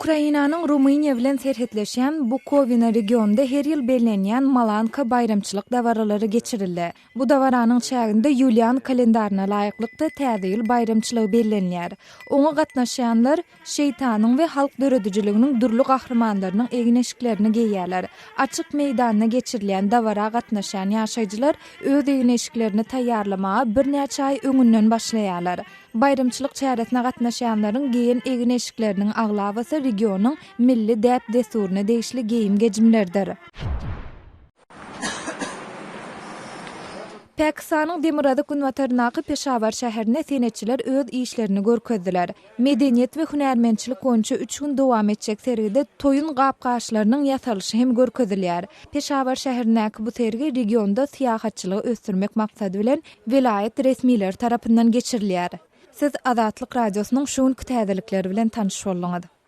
Ukrainanyň Rumyniýa bilen serhetleşýän Bukowina regionynda her ýyl bellenýän Malanka baýramçylyk dabaralary geçirildi. Bu dabaranyň çäginde Ýulian kalendaryna laýyklykda Täze ýyl baýramçylygy bellenilýär. Oňa gatnaşýanlar şeýtanyň we halk döredijiliginiň dürli gahrymanlarynyň egin-eşiklerini geýýärler. Açyk meýdanda geçirilýän dabara gatnaşýan ýaşaýjylar öz egin-eşiklerini taýýarlamaga birnäçe aý öňünden başlaýarlar. Baýramçylyk çäresine gatnaşýanlaryň geýen egin-eşikleriniň aglabasy regionyň milli däp-dessuryna degişli geýim-gejimlerdir. Pakistanyň demirgazyk-günbataryndaky Peşawar şäherinde senetçiler öz işlerini görkezdiler. Medeniýet we hünärmentçilik boýunça üç gün dowam etjek sergide toýun gap-gaçlarynyň ýasalyşy hem görkezilýär. Peşawar şäherindäki bu sergi regionda syýahatçylygy ösdürmek maksady bilen welaýat resmileri tarapyndan geçirilýär. Siz Azatlyk Radiosynyň şu günki täzelikleri bilen tanyş bolduňyz.